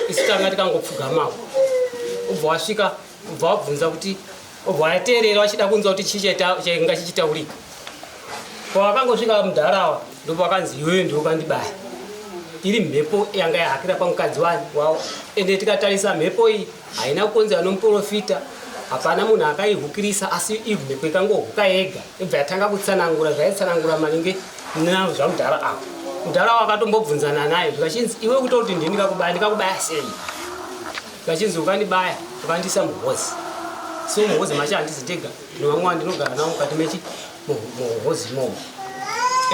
Isu tanga tikangopfugamawo. Ubva wasvika, ubva wabvunza kuti ubva wateerera wachida kunzwa kuti chii chainga chichitaurika. Pawakangosvika mudhara awa ndopakanzi iwewe ndiwe ukandibaya. Iri mhepo yanga yahakira pamukadzi wavo. Ende tikatarisa mhepo iyi haina kukonzerwa nomuporofita, hapana munhu akaihukirisa, asi imhepo ikangohuka yega ibva yatanga kutsanangura zvaitsanangura maringe nazvamudhara awa. Mudhara awa akatombobvunzana naye zvikachinzi iwe kutoti ndini ndikakubaya, ndikakubaya sei? Zvikachinzi ukandibaya ukandiisa muhozi. So muhozi macho handisi ndega, nevamwe vandinogara navo mukati mechi muhozi imomo.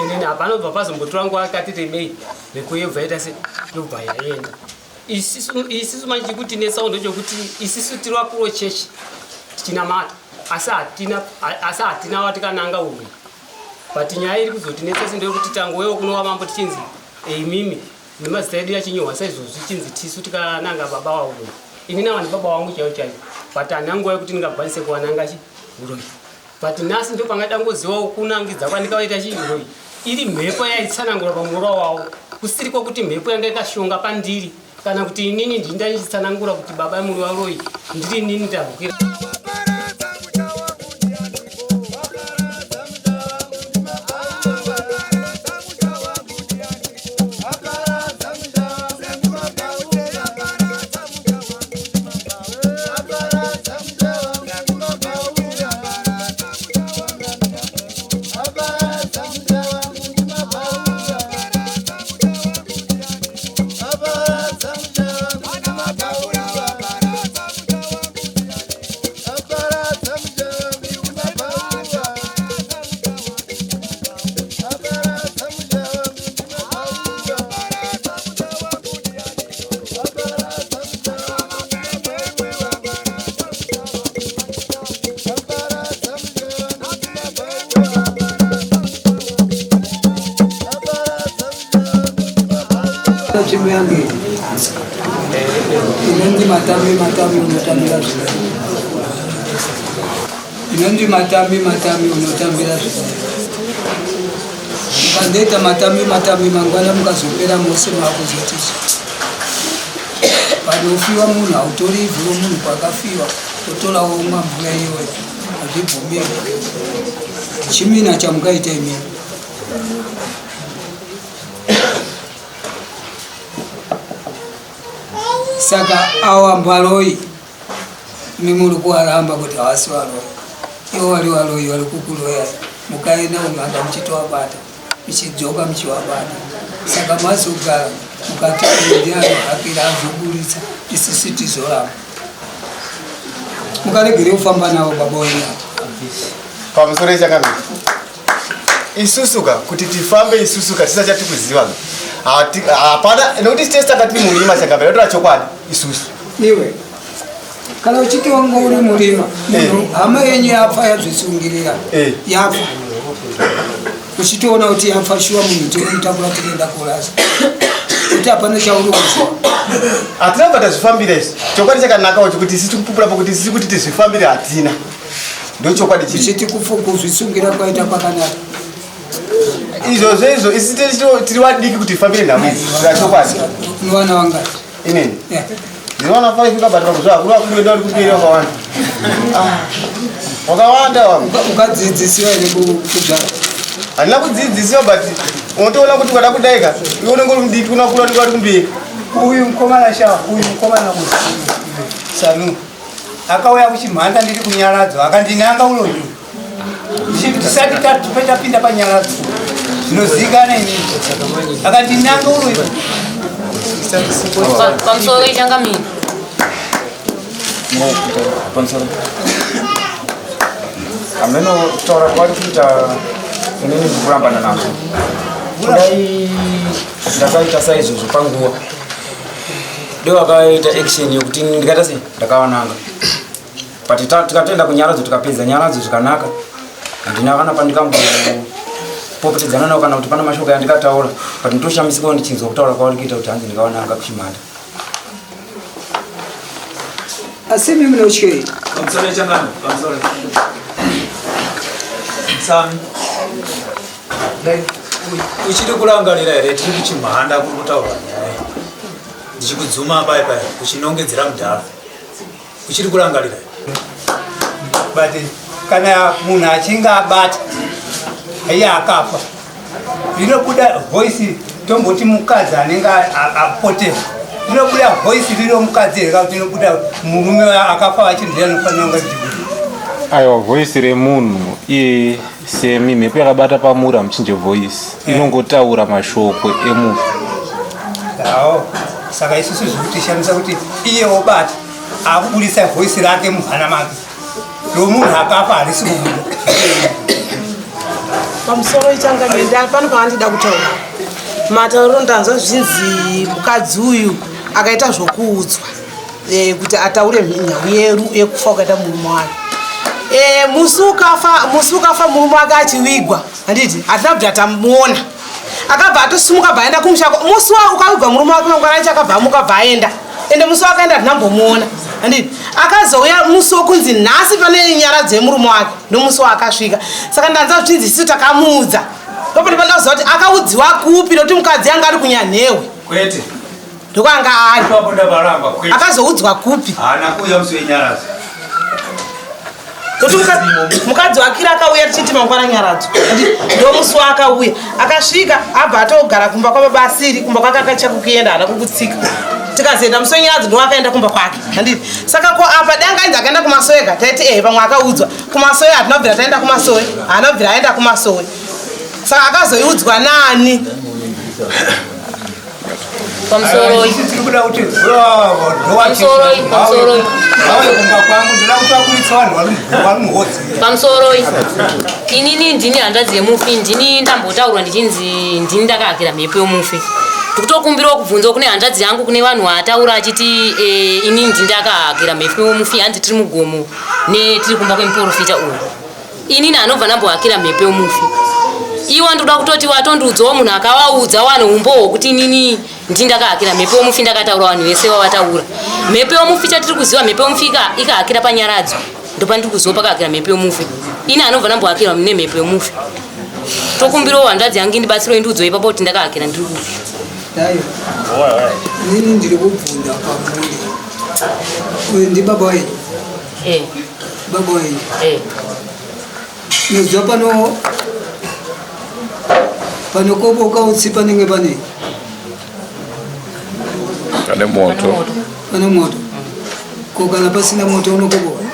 And then hapana kubva pazombotora nguva yakati rebei mhepo iyo yobva yaita se yobva yaenda. Isisu manje chikutinetsawo ndechekuti isisu tiri vakuru vechechi tichinamata, asi hatina asi hatina watikananga uyu. But nyaya iri kuzotinetsa ndeyekuti tangowewo kunova mambo tichinzi imimi nemazita edu yachinyorwa saizvozvi chinzi tisu tikananga baba wavo. Ini nawa ndibaba wangu chaivo chaivo, but handina nguva yekuti ndingakwanise kuwananga chi uroyi. But nhasi ndo panga dangozivawo kunangidza kwandikawaita chi uroyi. Iri mhepo yaitsanangura pamuroora wavo, kusiri kwokuti mhepo yanga ikashonga pandiri kana kuti inini ndini ndaichitsanangura kuti baba muri varoyi, ndiri inini ndahukira. Tsvimbo yangu iyi inonzi matambi matambi unotambira zvino inonzi matambi matambi unotambira zvino mukandoita matambi matambi mangwana mukazopera mose makuzotiso panofiwa munhu hautori ivhu romunhu kwakafiwa totora womwa mvura iyoyo hazvibvumirwi chimina chamukaita imini saka awa mbaloi imi muri kuvaramba kuti havasi varoyi ivo vari varoyi vari kukuroyai mukaenda kun'anga muchitovabata muchidzoka muchivabata saka mazogara mukati uyu ndianohakira azoburitsa isisi tizoramba mukaregere kufamba navo baba wenyu pamusoro ichangamira isusu ka kuti tifambe isusu ka tisati chatikuziva hapana nekuti tese tanga tiri murima changamira totora chokwadi isusu iwe kana uchiti wanga uri murima munhu hama yenyu yafa yazvisungirira yafa uchitoona kuti yafa shuwa munhu tirimutakura tirienda kurasa kuti hapana chauri kuziva hatina kubva tazvifambira izvi chokwadi chakanakawo chekuti isi tikupupura pakuti isi kuti tizvifambire hatina ndochokwadi chiri uchiti kuzvisungira kwaita kwakanaka izvozvo izvo isi tiri vadiki kuti tifambire nhau idzi tira chokwadi unowana wangati inini ndinowana 5 kabatira kuzva hakuna kuenda uri kumberi wakawanda wakawanda wangu ukadzidzisiwa here kuzvara handina kudzidzisiwa but unotoona kuti ukada kudaika iwe unenge uri mudiki unakura unenge uri kumberi uyu mukomana sha uyu mukomana uyu sanu akauya kuchimhanda ndiri kunyaradzo akandinanga uroyi tisati tapinda panyaradzo zvinozikana ini akandinanga uroyi pamusoro ichangamira pamusoro hameno kutaura kwari kuita inini ndikurambana nazvo kudai ndakaita saizvozvo panguva ndo vakaita action yekuti ndikaita sei ndakawananga but tikatoenda kunyaradzo tikapedza nyaradzo zvikanaka handina kana pandikambopopotedzana navo kana kuti pana mashoko yandikataura but nditoshamisikawo ndichinzwa kutaura kwavari kuita kuti hanzi ndikawananga kuchimhanda asi imi munotyei pamusoro changano pamusoro sami uchiri kurangarira here tiri kuchimhanda kuri kutaurwa nyaya iyi? Ndichikudzuma pai pai uchinongedzera mudhara. Uchiri kurangarira. But kana munhu achinge abata iye akafa, rinobuda voice, tomboti mukadzi anenge apotera, rinobuda voice riro mukadzi here, kana kuti rinobuda murume akafa achinzi anofanira kunge richibuda? Aiwa, voice remunhu iye semi mhepo yakabata pamuri hamuchinje voice, inongotaura mashoko emufi. Awo, saka isusu zviri kutishamisa kuti iye wobata akubudisa voice rake muhana make, romunhu akafa harisi kubuda. Pamusoro ichangamende, pano paandida kutaura matauriro, ndanzwa zvinzi mukadzi uyu akaita zvokuudzwa kuti ataure nhau yekufa kwakaita murume wake. Musi ukafa murume wake achivigwa, handiti hatina kubva tamuona, akabva atosimuka bva aenda kumusha. Musi ukavigwa murume wake mangwana acho akabva amuka bva aenda, ende musi wakaenda hatinambomuona, handiti akazouya musi wokunzi nhasi pane nyaradzo yemurume wake, ndomusi waakasvika. Saka ndanzwa zvichinzi isu takamuudza. Ndopane pandakuziva kuti akaudziwa kupi, nokuti mukadzi anga ari kunyanhewe. Kwete. Ndokwanga ari. Ipapo ndavaramba, kwete. Akazoudzwa kupi? Haana kuuya musi wenyaradzo. Nokuti mukadzi wakira akauya tichiti mangwana nyaradzo, ndo musi waakauya. Akasvika abva atogara kumba kwababa asiri kumba kwake, akatya kukuenda, haana kukutsika. Tikazoenda musi wenyaradzo, ndo akaenda kumba kwake, handiti? Saka ko apa dangainzi akaenda kumasowe ka, taiti ehe, pamwe akaudzwa kumasowe. Hatina kubvira taenda kumasowe, haana kubvira aenda kumasowe. Saka akazoiudzwa nani? Pamusoroi. Tiri kuda kuti Pamusoroi, pamusoroi. Auye kumba kwangu, ndoda kutakuritsa vanhu vari muhodzi. Pamusoroi, inini ndini hanzvadzi yemufi, ndini ndambotaurwa ndichinzi ndini ndakaakira mhepo yemufi. Ndikutokumbirawo kubvunzawo kune hanzvadzi yangu, kune vanhu vataura achiti inini ndini ndakaakira mhepo yemufi. Hanzi tiri mugomo netiri kumba kwemuprofita uyu, inini anobva ndamboakira mhepo yemufi. Iwo ndoda kutoti watondiudzawo munhu akavaudza wanhu umbowo hwokuti inini ndini ndakaakira mhepo yemufi. Ndakataura vanhu vese vavataura mhepo yemufi. Chatiri kuziva, mhepo yemufi ikaakira panyaradzo, ndopandiri kuziva pakaakira mhepo yemufi. Ini anobva ndamboakirwa nemhepo yemufi. Tokumbirawo hanzvadzi yangu indibatsiro, indiudzo ipapo kuti ndakaakira ndiri kupi. Dai inini ndiri kubvunza pamuri, uyu ndibaba wenyu? Eh. Baba wenyu? Eh. Noziva pano panokoboka utsi panenge pane Pane moto. Pane moto. Ko kana pasina moto unokoboka?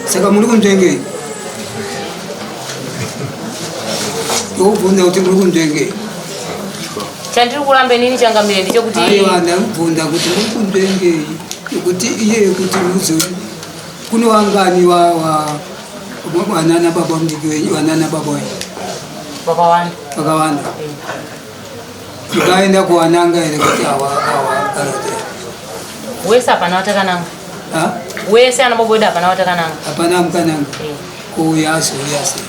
Saka muri kunzvengei? Ndokubvunza kuti muri kunzvengei? Chandiri kuramba inini, changamire, ndechekuti Aiwa, ndakubvunza kuti muri kunzvengei, nekuti iye kuti muzo kuno wangani wa vanana baba mudiki wenyu, vanana baba wenyu? Vakawanda. Vakawanda. Mukaenda kuwananga here kuti awa awa karate? Wese hapana watakananga. Ha? Wese ana baba wedu hapana watakananga. Hapana mukananga? Eh. Kuuya azouya sei?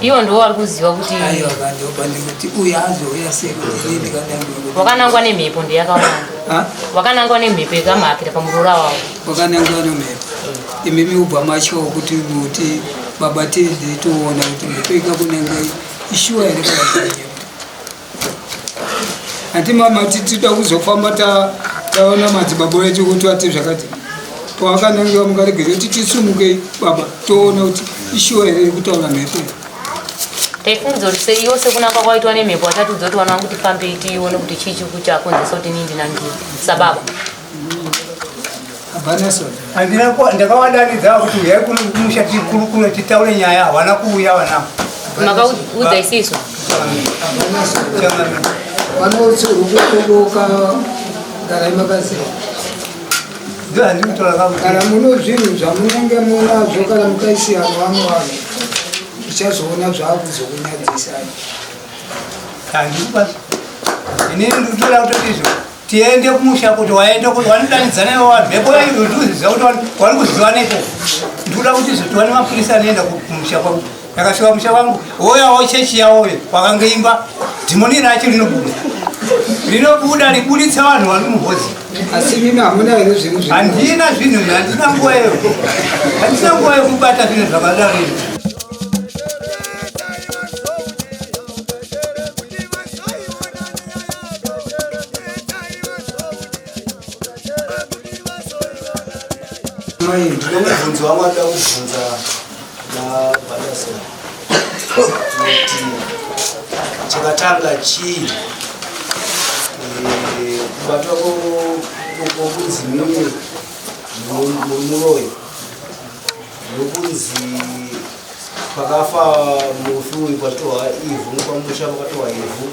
Iwo ndiwo vari kuziva kuti Aiwa, kandopa ndikuti uya azouya sei kuti ini ndikanangwe? Wakanangwa nemhepo, ndiyakawananga. Ha? Wakanangwa nemhepo ikamhakira pamuroora wavo. Wakanangwa nemhepo, imimi ubva matyawo kuti muti baba tiende toona kuti mhepo ikakunangai ishuwa here kana kuti hati. Mama, titida kuzofamba taona madzibaba edu kuti vati zvakati pawakanangiwa, mukaregere kuti tisumukei baba toona kuti ishuwa here iri kutaura mhepo iyi. Taifungidza kuti iwo sekunanga kwaitwa nemhepo achatiudza kuti vana vangu tifambei tione kuti chii chiri kuchakonzesa kuti inini ndinangiwe sababa. Hapana sona. Handina ndakavadanidza kuti uyai kuno kumusha tikurukure, titaure nyaya, havana kuuya vanavo. Makaudza isisu? Hapana sona. Vanotsi uri kukoboka, garai makaziva. Ndo handiri kutaura kakuti Kana muno zvinhu zvamunenge munazvo, kana mukaisiyana vamwe vanhu, uchazoona zvaakuzokunyadzisai. Handikuba inini, ndikutoda kutoti izvo tiende kumusha kuti waende vanodanidzana ivo vanhu mhepo ndikuziva kuti vari kuziva neko. Ndikuda kuti izvo tiwane mapurisa anoenda kumusha kwangu. Ndakasvika kumusha kwangu, woyawo chechi yawoyo wakangeimba, dhimoni racho rinobuda, rinobuda ribuditsa vanhu vari muhozi. Asi mimi hamuna here zvinhu Handina zvinhu, handina nguva iyo, handina nguva yekubata zvinhu zvakadaro izvi. Ndine mubvunzo wangu anoda kubvunza nabhandasera kuti chakatanga chii Eh, kubatwa kwokunzi mimi muroyi nokunzi pakafa mufi uyu kwatorwa ivhu pamusha pakatorwa ivhu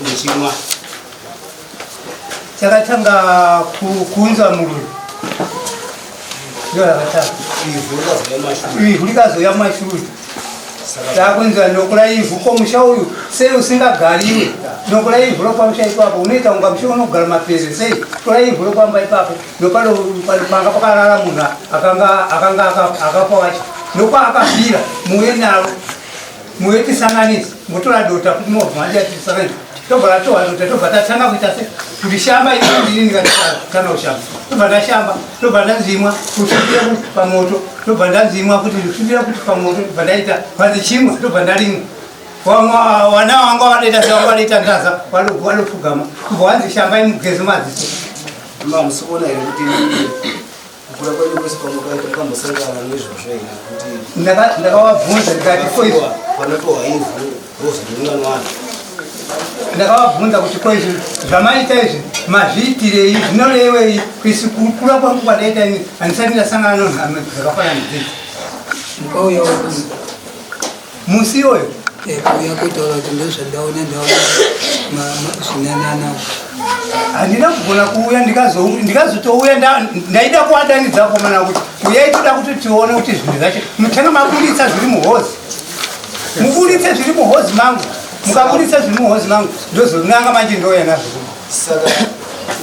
muchimwa. Chakatanga kuunzwa muroyi ndo yakatanga. Ivhu rikazouya mumashure. Ivhu rikazouya mumashure, takunzwa nokura ivhu ko musha uyu sei usingagariwe, nokura ivhu ropamusha ipapo unoita kunga musha unogara mapere sei, tora ivhu ropamba ipapo nopano panga pakarara munhu akanga akanga akafa wacho nokwaakafira, muuye naro, muuye tisanganise, motora dota kuti movha tisanganise. Tobva tatohwa dota, tobva tatanga kuita se kuti shamba inini ndikatanga kushamba, tobva ndashamba, tobva ndanzimwa kusvikira pamoto, tobva ndanzimwa kuti kusvikira kuti pamoto, tobva ndaita kwanzi chimwa, tobva ndarimwa. Vana vanga vanoita sevanga vanoita ndaza vanopfugama, kubva wanzi shambai mugeze madziso. Mamusikuona here kuti kukura kwenyu kwese kwamukaita mukambosangana neizvozvo here kuti Ndakavabvunza ndikati ko izvi panotorwa ivhu rozorimwa nevanhu? Ndakavabvunza kuti ko izvi zvamaita izvi mazviitirei, zvinorevei? Kuisi kukura kwangu kwandaita ini handisati ndasangana nonhamo dzakafanana nedzidzi. Mukauya musi iwoyo kuuya kutaura kuti ndozvandaona, ndaona zvinanana. Handina kugona kuuya, ndikazotouya ndaida kuvadanidza komana kuti uyai, toda kuti tione kuti zvinhu zvacho mutanga maburitsa zviri muhozi, muburitse zviri muhozi mangu. Mukaburitsa zviri muhozi mangu ndozonanga manje ndouya nazvo. Saka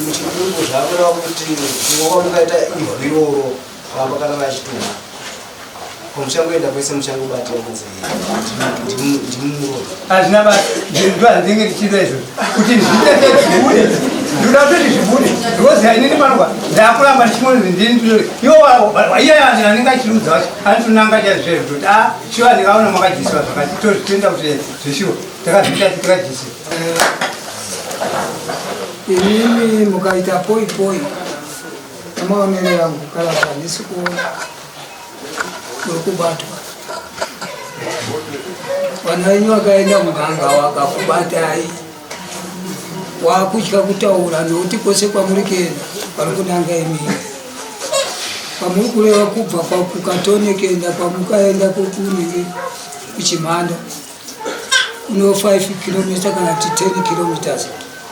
muchidimbu zvakureva kuti kumwa kwamukaita ivhu iroro vamba kana vachitunha kwamuchangoenda kwese muchangobatira kunzi ndimuroyi? Hazvina basa, ndo handinge ndichida izvozvo kuti zviite zvibude, ndoda kutoti zvibude because inini panokwa ndakuramba ndichingoti ndini ndinori iwo iye anenge achirudza wacho anotonanga chaizvo kuti a shuwa ndikaona makajisiwa zvakati, tozvitenda kuti zveshuwa takazviita tikajisiwa. Inini mukaita poi poi, namaonero yangu kana handisi kuona muri kubatwa. Vana venyu vakaenda muganga vakakubatai, wakutya kutaura nokuti kwose kwamuri kuenda vari kunanga imini kwamuri kureva kubva kukatone kuenda kwamukaenda kunenge kuchimhanda kuno 5 kilomita kana kuti 10 kilometers,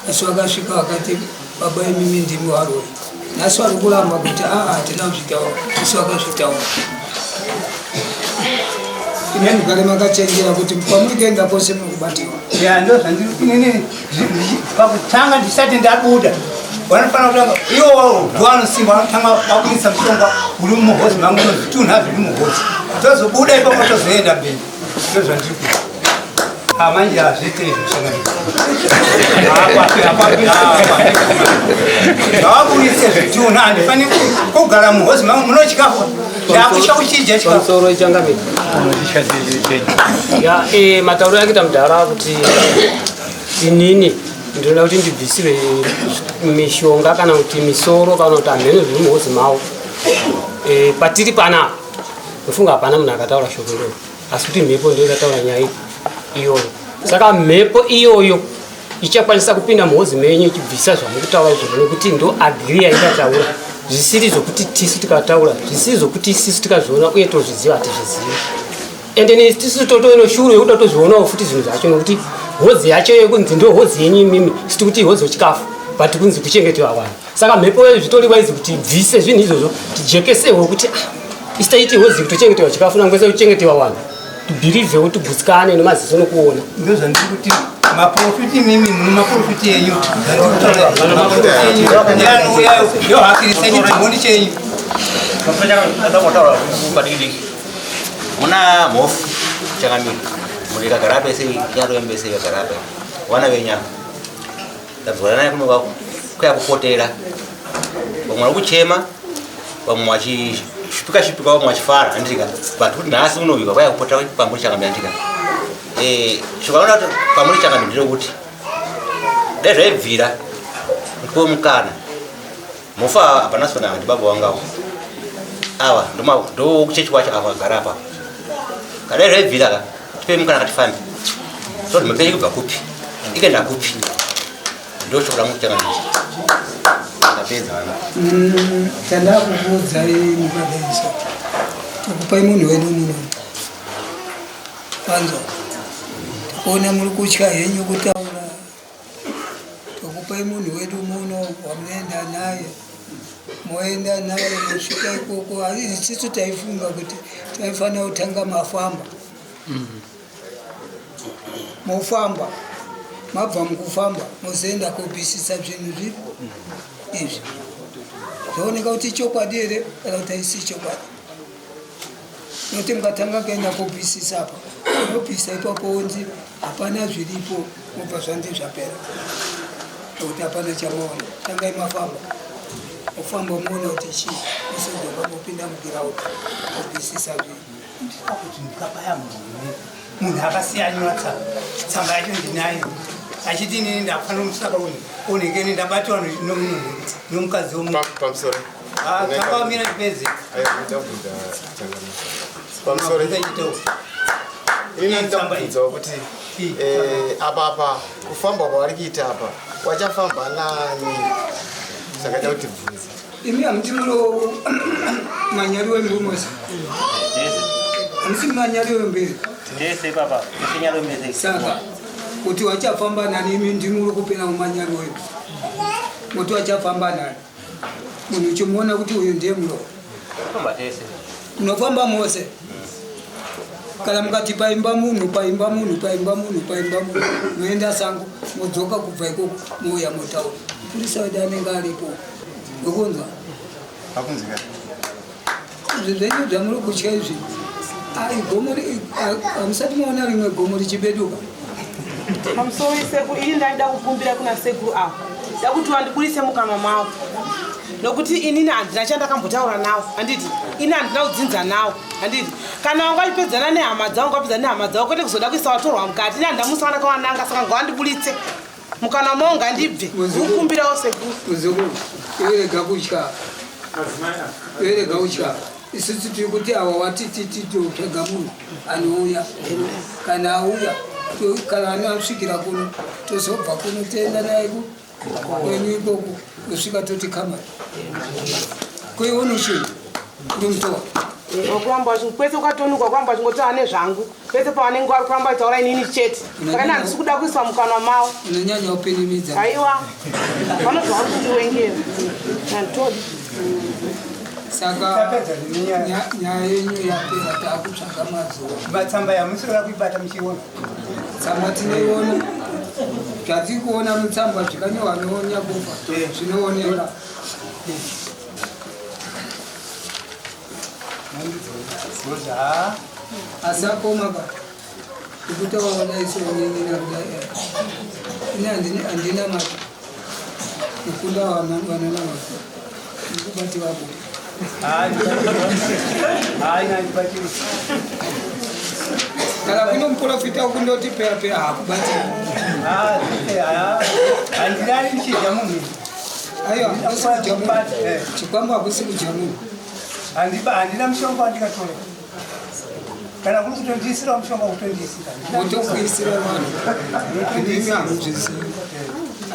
asi vakasvika vakati baba imimi ndimi varoi. Nhasi vari kuramba kuti aa hatina kuzvitaura, asi vakazvitaura. Ine mugare makachenjera kuti kwamuri kuenda kwose muri kubatiwa. Ya, ndo zvandiri inini pakutanga ndisati ndabuda vanofanira kutanga iwo vanosimba vanotanga vabudisa mushonga uri muhozi mangu nozvitunha zviri muhozi, tozobuda ipapo tozoenda mberi. Ndo zvandiri kuita. Manje hazviite izvo shangazi, ngavaburitse zvitunha, handifaniri kugara muhozi mangu muno chikafu, ndakutya kuchidya chikafu. Pamusoro ichangamira ya matauro akuita mudhara kuti inini ndinoda kuti ndibvisirwe mishonga kana kuti misoro kana kuti hamheno zviri muhozi mavo. Patiri panapa ndofunga hapana munhu akataura shoko iroro, asi kuti mhepo ndiyo ikataura nyaya iyoyo. Saka mhepo iyoyo ichakwanisa kupinda muhozi menyu ichibvisa zvamukutaura izvozvo, nokuti ndo agree yaikataura, zvisiri zvokuti tisu tikataura, zvisiri zvokuti isisu tikazviona uye tozviziva. Hatizvizivi, ende tisu totoino shuro yekuda tozvionawo futi zvinhu zvacho, nokuti hozi yacho yekunzi ndo hozi yenyu imimi siti kuti hozi yechikafu, but kunzi kuchengetewa vanhu. Saka mhepo yedu zvitoriwa izi kuti bvise zvinhu izvozvo, tijekesewo kuti ah, isi taiti hozi kutochengetewa chikafu nangwese kuchengetewa vanhu, tibhirivhewo, tigutsikane nemaziso nokuona. Ndo zvandiri kuti maprofiti mimi mune maprofiti enyu yohakirisa chidhimoni chenyu. Padikidiki muna mhofu chakamira muri kagara pese nyaroembese kagara pa wana venyama ndabvura naye kuno kuya kupotera, vamwe vari kuchema, vamwe vachishupika shupika, vamwe vachifara, handika? But kuti nhasi unovigwa kwaya kupotera pamuri chakamira, handika? Shoko kuti pamuri chakamira nderekuti dai zvaibvira ndipiwe mukana. Mhofu hapana sona, handi baba wangawo. Ava ndokuchechi kwacho ava vagara apa. Kadai zvaibvira ka tipei mukana katifambe. Toti mhepo yenyu kubva kupi? Ikaenda kupi? Ndoshoko rangu changamire. Ndapedza vana. Chandakukuudzai mukadaiso tokupai munhu wedu muno panzwa tikuona muri kutya henyu kutaura tokupai munhu wedu muno wamunoenda naye moenda naye mosvika ikoko isisu taifunga kuti taifanira kutanga mafamba mofamba mabva mukufamba mozoenda kobvisisa zvinhu zvipi izvi zvooneka kuti chokwadi here kana kuti haisi chokwadi nokuti mukatanga kuenda kobvisisa apa unobvisa ipapo wonzi hapana zviripo mobva zvanzi zvapera nokuti hapana chamaona tangai mafamba mofamba moona kuti chii mosodzoka mopinda mugiraundi mobvisisa zvinhu kuti ndikabaya munhu munhu akasiya anyora tsamba tsamba yacho ndinayo achiti inini ndafanira musaka uyu unenge ini ndabatiwa nomukadzi womupamusoro tsamba wamira chipedze pamusoro ini ndakubvunzawo kuti apa apa kufamba kwavari kuita apa wachafamba nani saka da kuti bvunze imi hamuti muno manyari wembiri mose hamusi manyari wembiri Tese papa, tese saka kuti wachafamba nani imi ndimi uri kupinda mumanyari wedu kuti wachafamba nani munhu uchimuona kuti uyu ndiye muromo Famba tese. munofamba mose kana mukati paimba munhu paimba munhu paimba munhu paimba munhu moenda sango modzoka kubva ikoko mouya motaura mupurisa wedu anenge aripo nokunzwa akunzika izvi zvenyu zvamuri kutya izvi ai gomo hamusati maona rimwe gomo richibeduka pamusoro sekuru ini ndaida kukumbira kuna sekuru avo da kuti vandibudise mukanwa mavo nokuti inini handina chandakambotaura nawo handiti ini handina kudzinza nawo handiti kana wanga achipedzana nehama dzavo ngapedzana nehama dzavo kwete kuzoda kuisa watorwa mukati ini handina musi wandakawananga saka ngavandibuditse mukanwa mavo ngandibve kukumbirawo sekuru muzukuru iwe rega kutya iwe rega kutya isusu tiri kuti awa watititi totsvaga munhu anouya kana auya kana anosvikira kuno tozobva kuno toenda naye kwenyu ikoko kusvika toti kamari kuiona chinhu uri mutowa kuramba kwese kwatonuka kuramba vachingotaura nezvangu pese pavanenge vari kuramba vachitaura inini chete saka ini handisi kuda kuiswa mukanwa mavo unonyanya kupinimidza aiwa vanobva vari kundiwengera handitodi saka nyaya yenyu yapera taakutsvaga mazuva tsamba yamusirira kuibata muchiona tsamba tinoiona zvatiri kuona mutsamba zvikanyorwa nonyakufa zvinooneka asi akoma ka ndikutaura isoninina kudai ini handina mati kukunda vanonamata ndikubati wako hayi kana kuno muprofita kundoti peya peya hakubati handinari ndichidya munhu aiwa hakusi kudya munhu chikwambo hakusi kudya munhu handina mushonga wandikatora kana kuri kutondiisira mushonga kutondiisira motokuisira vanhu imimi hamuzvizivi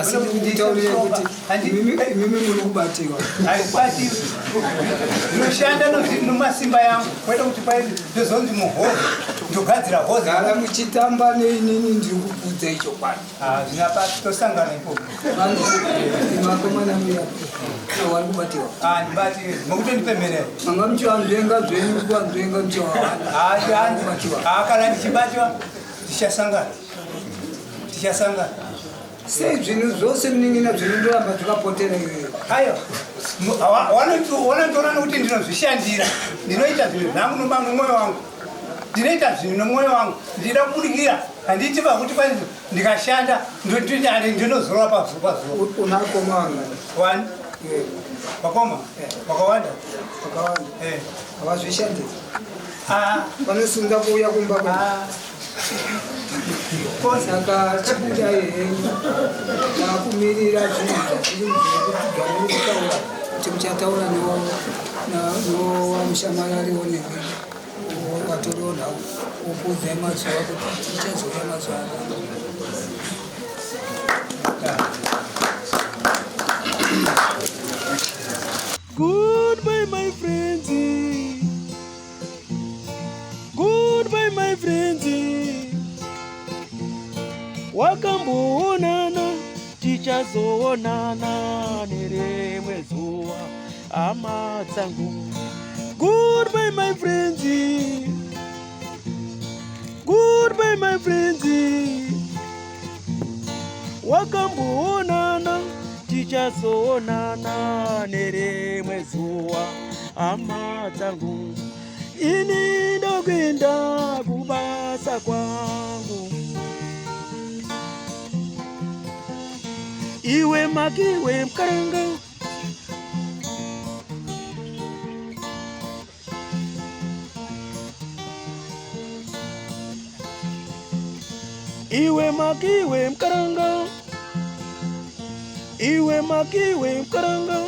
asi ndikutaurire kuti imimi muri kubatiwa haibatiwi ndinoshanda nomasimba yangu kwete kuti kwai ndozonzi muhozi ndogadzira hozi gara muchitamba neinini ndiri kubvudza ichokwadi zvinapa tosangana ikoko vakomana muya wari kubatiwa handibatiwi mokutondipemherera manga muchivanzvenga zvenyu kuvanzvenga muchiwabatiwa kana ndichibatiwa tichasangana tichasangana sei zvinhu zvose munin'ina zvinondoramba zvakapotera iyoyo aiwa wanondiona nokuti ndinozvishandira ndinoita zvinhu zvangu nomwoyo wangu ndinoita zvinhu nomwoyo wangu ndinoda kubudikira handiti pakuti kwai ndikashanda ndinozorora pazuva pazuva unakoma wangani one wakoma wakawanda wakawanda havazvishandiri vanosunda kuuya kumba kwe saka chibudai henyu taakumirira zvinhu zvatiri zvamuri kutaura kuti muchataura Nowamushamarariwo nemi vatoriwo nhau wokuudzai mazuva kuti tichazouya mazuva akati. Goodbye, my friends. Goodbye, my friends. Wakamboonana, tichazoonana nerimwe zuva, hama dzangu. Goodbye, my friends. Goodbye, my friends. Wakamboonana, tichazoonana nerimwe zuva, hama dzangu. Ini ndokuenda kubasa kwangu. Iwe makiwe mukaranga. Iwe makiwe mukaranga. Iwe makiwe mukaranga.